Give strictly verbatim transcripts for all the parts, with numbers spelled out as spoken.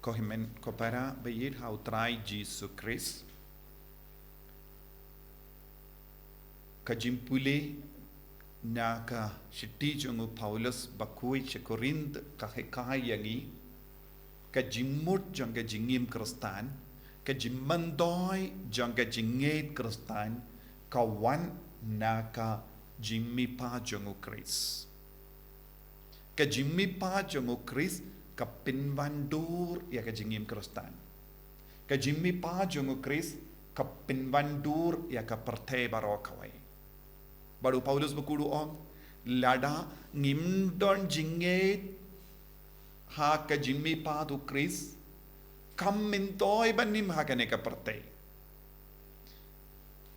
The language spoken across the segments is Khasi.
Ko hynmen ko para ba ïeit ha u Trai Jisu Khrist. Ka jingpule na ka shithi jong u Paulus bakhuid sha Korinth ka hikai ïa ngi, ka jingmut jong ka jingim Khristan, ka jingmyntoi jong ka jingngeit Khristan, ka wan na ka jingmihpat jong u Khrist. Ka jingmihpat jong u Khrist ka pynwan dur ïa ka jingim Khristan. Ka jingmihpat jong u Khrist ka pynwan dur ïa ka pyrthei baroh kawei. Bad u Paulus bakhuid u ong, lada ngim don jingngeit ha ka jingmihpat u Khrist, kam myntoi ban im ha kane ka pyrthei.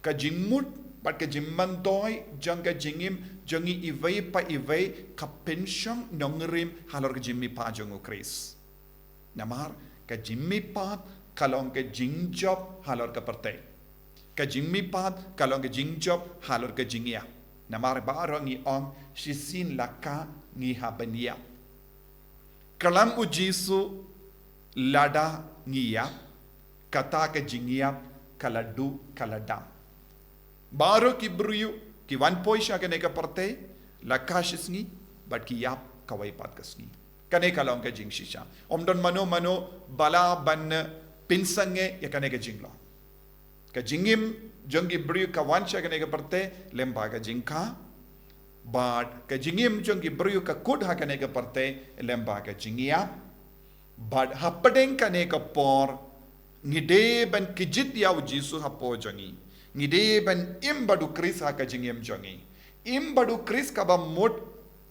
Ka jingmut bad ka jingmyntoi jong ka jingim jong ngi iwei pa iwei ka pynshong nongrim halor ka jingmihpat jong u Khrist. Namar ka jingmihpat ka long ka jingjop halor ka pyrthei. Ka jingmihpat ka long ka jingjop halor ka jingïap. Namar baroh ngi ong shisien la ka ngi ha ban ïap. Khlem u Jisu lada ngi ïap, kata ka jingïap ka la duh ka la dam. Baroh ki briew ki wan poi sha kane ka pyrthei, la ka shi sngi bad ki ïap kawei pat ka sngi. Kane ka long ka jingshisha. Ym don mano mano ba lah ban pynsangeh ïa kane ka jinglong. Ka jingim jong ki briew ka wan sha kane ka pyrthei lyngba ka jingkha. Bad ka jingim jong ki briew ka kut ha kane ka pyrthei lyngba ka jingïap. Bad hapdeng kane ka por ngi dei ban kjit ïa u Jisu hapoh jong ngi. Ngi dei ban im bad u Khrist ha ka jingim jong ngi. Im bad u Khrist kaba mut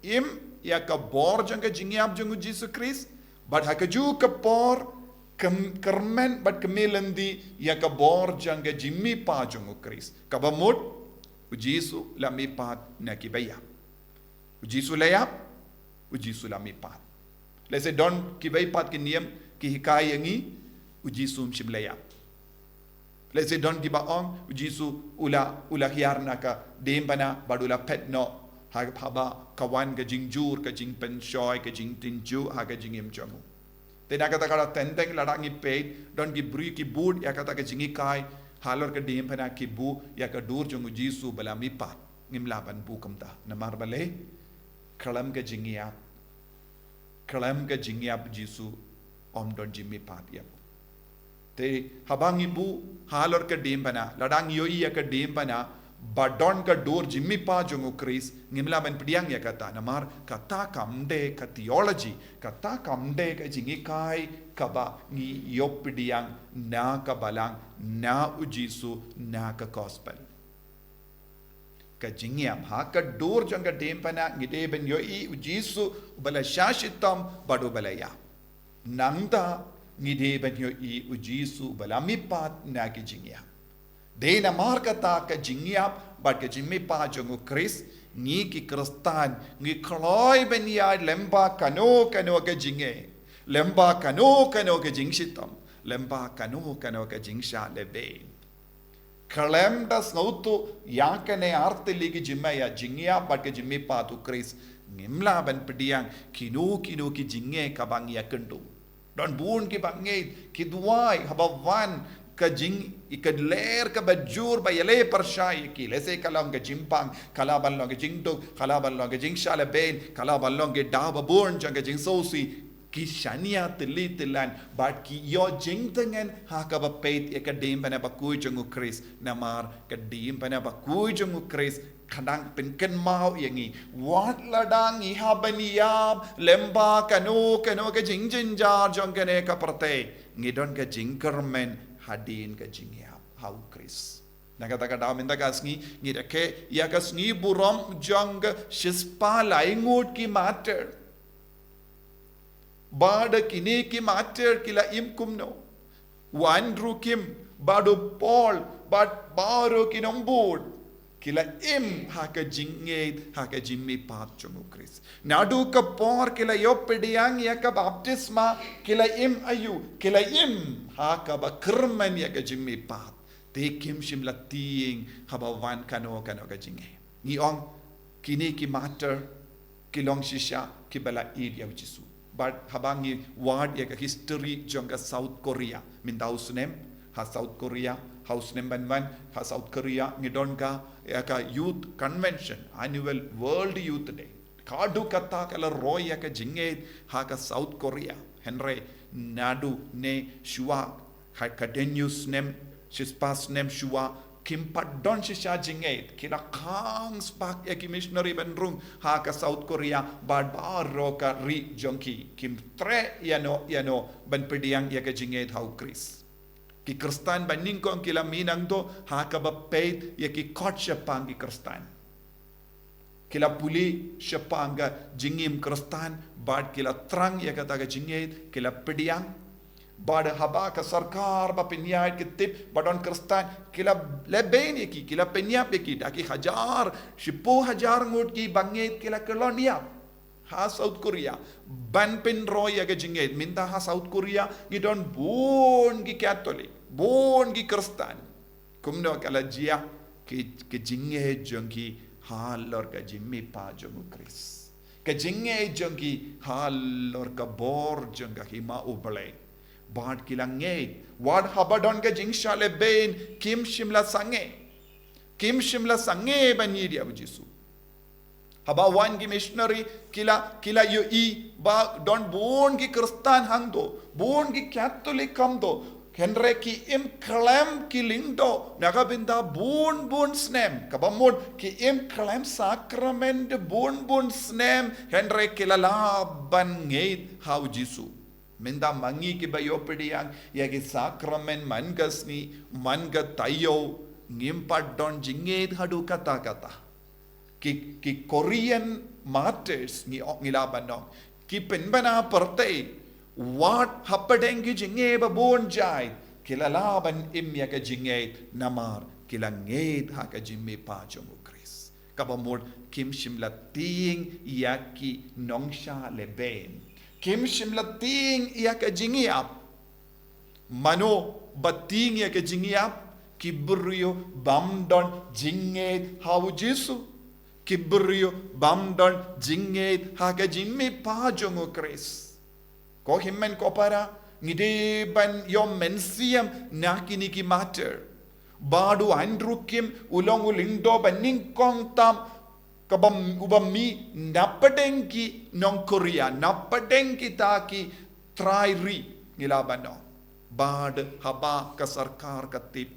im ïa ka bor jong ka jingïap jong u Jisu Khrist. Bad ha kajuh ka por kyrmen bad kmie lynti ïa ka bor jong ka jingmihpat jong u Khrist. Kaba mut u Jisu la mihpat na kiba ïap. U Jisu la ïap, u Jisu la mihpat. Lehse don kiwei pat ki niam ki hikai ïa ngi, u Jisu um shym la ïap. Lehse don kiba ong u Jisu u la, u la hiar na ka diengphna bad u la phet noh, ha, haba ka wan ka jingjur, ka jingpynshoi, ka jingtynjuh ha ka jingim jong u. Te na kata ka daw teng teng lada ngi peit, don ki briew ki bud ïa kata ka jinghikai halor ka diengphna, ki buh ïa ka dur jong u Jisu ba la mihpat. Ngim lah ban buh kumta. Namar balei? Khlem ka jingïap, khlem ka jingïap u Jisu ym don jingmihpat ïa u. Te haba ngi buh halor ka diengphna, lada ngi ïohi ïa ka diengphna ba don ka dur jingmihpat jong u Khrist, ngim lah ban pdiang ïa kata. Namar kata kam dei ka theology, kata kam dei ka jinghikai kaba ngi ïoh pdiang na ka balang, na u Jisu, na ka gospel. Ka jingïap ha ka dur jong ka diengphna ngi dei ban ïohi u Jisu uba la shah shitom bad uba la ïap. Nangta ngi dei ban ïohi u Jisu uba la mihpat na ki jingïap. Dei namar kata ka jingïap bad ka jingmihpat jong u Khrist, ngi ki Khristan ngi kloi ban ïaid lyngba kano kano ka jingeh, lyngba kano kano ka jingshitom, lyngba kano kano ka jingshah lehbeiñ. Khlem da sngewthuh ïa kane ar tylli ki jingmih, ïa jingïap bad ka jingmihpat u Khrist, ngim lah ban pdiang kino kino ki jingeh kaba ngi ïakynduh. Don bun kiba ngeit, ki duwai haba wan ka jing, i ka lyer kaba jur ba ïaleh pyrshah ïa ki. Lehse ka long ka jingpang, ka lah ban long ka jingduk, ka lah ban long ka jingshah lehbeiñ, ka lah ban long ki daw ba bun jong ka jingsngewsih. Ki shaniah tylli tyllan bad ki ïoh jingtyngen ha kaba peit ïa ka diengphna bakhuid jong u Khrist. Namar ka diengphna bakhuid jong u Khrist ka dang pynkynmaw ïa ngi, wat lada ngi hap ban ïap lyngba kano kano ka jingjynjar jong kane ka pyrthei, ngi don ka jingkyrmen hadien ka jingïap ha u Khrist. Na kata ka daw mynta ka sngi ngi rakhe ïa ka sngi burom jong ka shispah lai ngut ki martyr. Bad kine ki martyr ki la im kumno? U Andrew Kim, bad u Paul, bad baroh ki nongbud ki la im ha ka jingngeit ha ka jingmihpat jong u Khrist. Naduh ka por ki la ïoh pdiang ïa ka baptisma, ki la im aïu? Ki la im ha kaba kyrmen ïa ka jingmihpat. Te kim shym la tieng haba wan kano kano ka jingeh. Ngi ong kine ki martyr ki long shisha kiba la ïeit ïa u Jisu. Bad haba ngi wad ïa ka history jong ka South Korea. Mynta u snem, ha South Korea, ha u snem ban wan, ha South Korea, ngi don ka, ïa ka Youth Convention, Annual World Youth Day. Ka dei kata ka la roi ïa ka jingngeit, ha ka South Korea. Hynrei, naduh ne shuwa, ha ka dei u snem, shispah snem shuwa, kim pat don shisha jingngeit, ki la khang spah ïa ki missionary ban rung, ha ka South Korea, bad baroh ka ri jong ki, kim treh ïano, ïano, ban pdiang ïa ka jingngeit ha u Khrist. Ki Khristan banyngkong ki la mih nangto, ha kaba peit ïa ki kot shaphang ki Khristan. Ki la pule shaphang ka jingim Khristan, bad ki la thrang ïa kata ka jingngeit, ki la pdiang. Bad haba ka sorkar ba pynïaid ki tip, ba don Khristan, ki la lehbeiñ ïa ki, ki la pynïap ïa ki, da ki hajar, shiphew hajar ngut ki bangeit ki la kyllon ïap. Ha South Korea, ban pynroi ïa ka jingngeit, mynta ha South Korea, ngi don bun ki Katholik, bun ki Khristan. Kumno ka la jia, ki, ki jingngeit jong ki halor ka jingmihpat jong u Khrist. Ka jingngeit jong ki halor ka bor jong ka hima u Blei. Bad ki la ngeit, wat haba don ka jingshah lehbeiñ, kim shym la sangeh. Kim shym la sangeh ban ïeit ïa u Jisu. Haba wan ki missionary, ki la, ki la ïohi, ba don bun ki Khristan hangto, bun ki Katholik kumto, hynrei ki im khlem ki lyngdoh, na ka bynta bun bun snem, kaba mut ki im khlem sakramen bun bun snem, hynrei ki la lah ban ngeit ha u Jisu. Mynta ma ngi kiba ïoh pdiang, ïa ki sakramen man ka sngi, man ka taïew, ngim pat don jingngeit haduh katta katta. Ki, ki Korean martyrs ngi ong ngi lah ban ong. Ki pynbna pyrthei, wat hapdeng ki jingeh ba bun jait, ki la lah ban im ïa ka jingngeit namar, ki la ngeit ha ka jingmihpat jong u Khrist. Kaba mut kim shym la tieng ïa ki nongshah lehbeiñ. Kim shym la tieng ïa ka jingïap. Mano ba tieng ïa ka jingïap, ki briew bym don jingngeit ha u Jisu. Ki briew bym don jingngeit ha ka jingmihpat jong u Khrist. Ko hynmen ko para, ngi dei ban ïoh mynsiem na kine ki martyr. Bad u Andrew Kim, u long u lyngdoh banyngkong tam, kaba m-, uba mih napdeng ki nong Korea, napdeng kita ki trai ri, ngi lah ban ong. Bad haba ka sorkar ka tip,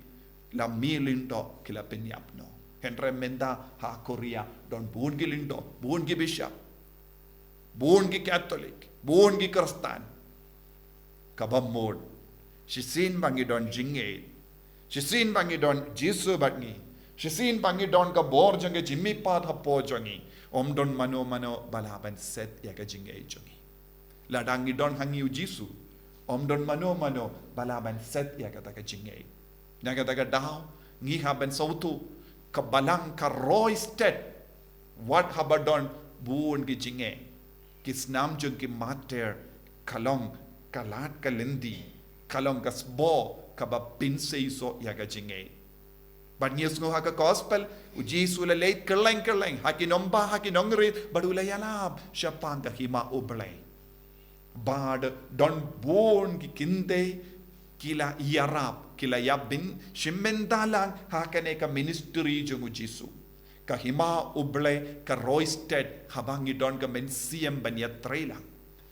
la mih lyngdoh ki la pynïap noh. Hynrei mynta ha Korea, don bun ki lyngdoh, bun ki bishop, bun ki Katholik, bun ki Khristan. Kaba mut, shisien ba ngi don jingngeit, shisien ba ngi don Jisu bad ngi, shisien ba ngi don ka bor jong ka jingmihpat hapoh jong ngi, ym don mano mano ba lah ban set ïa ka jingngeit jong ngi. Lada ngi don ha ngi u Jisu, ym don mano mano ba lah ban set ïa kata ka jingngeit. Na kata ka daw, ngi hap ban sngewthuh, ka balang ka roi stet, wat haba don bun ki jingeh, ki snam jong ki martyr, ka long ka lad ka lynti, ka long ka sboh, kaba pynseisoh ïa ka jingngeit. Bad ngi ïohsngew ha ka gospel, u Jisu u la leit kylleng kylleng, ha ki nongbah, ha ki nongrit, bad u la ïalap shaphang ka hima u Blei. Bad don bun ki kynthei, ki la ïarap, ki la ïabynshim bynta lang, ha kane ka ministry jong u Jisu. Ka hima u Blei, ka roi stet, haba ngi don ka mynsiem ban ïatrei lang.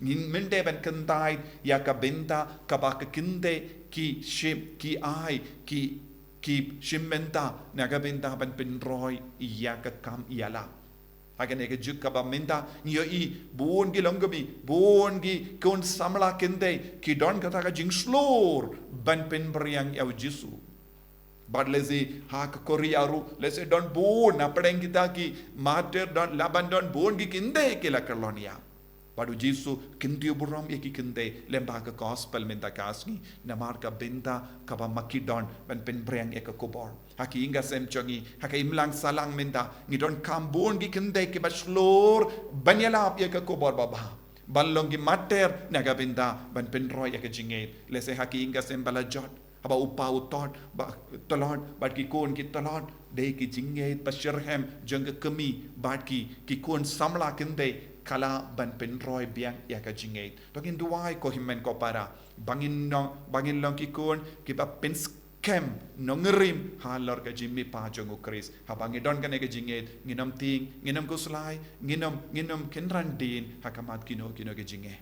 Ngim dei ban kyntait ïa ka bynta kaba ki kynthei ki shim, ki ai, ki, ki shim bynta na ka bynta ban pynroi ïa ka kam ïalap. Ha kane ka juk kaba mynta ngi ïohi bun ki longkmie, bun ki khun samla kynthei ki don kata ka jingshlur ban pynphriang ïa u Jisu. Bad lehse ha ka Korea ruh, lehse don bun, napdeng kita ki martyr don, lah ban don bun ki kynthei ki la kyllon ïa. Bad u Jisu kyntiew burom ïa ki kynthei, lyngba ka gospel mynta ka sngi, namar ka bynta kaba ma ki don ban pynphriang ïa ka khubor. Ha ki ïing ki sem jong ngi, ha ka imlang sahlang mynta, ngi donkam bun ki kynthei kiba shlur ban ïalap ïa ka khubor babha. Ban long ki martyr na ka bynta ban pynroi ïa ka jingngeit. Lehse ha ki ïing ki sem ba la jot, haba u pa u tlot, ba tlot, bad ki khun ki tlot, dei ki jingngeit ba shitrhem jong ka kmie, bad ki, ki khun samla kynthei, ka lah ban pynroi biang ïa ka jingngeit. To ngin duwai ko hynmen ko para ba ngin long, ba ngin long ki khun kiba pynskhem nongrim halor ka jingmihpat jong u Khrist. Haba ngi don kane ka jingngeit, ngin ym tieng, ngin ym khuslai, ngin ym, ngin ym kynran dien ha khmat kino kino ka jingeh.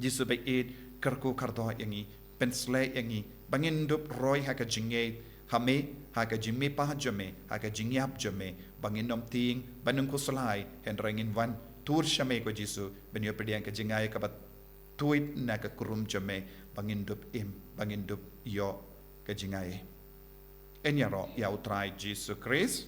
Jisu ba ïeit, kyrkhu kyrdoh ïa ngi, pynshlei ïa ngi ba ngin dup roi ha ka jingngeit ha me, ha ka jingmihpat jong me, ha ka jingïap jong me, ba ngin ym tieng ban ym khuslai, hynrei ngin wan tur sha me ko Jisu ban ïoh pdiang ka jingaiei kaba tuid na ka khrum jong me, ba ngin dup im, ba ngin dup ïoh ka jingaiei. Yn ïaroh ïa u Trai Jisu Khrist.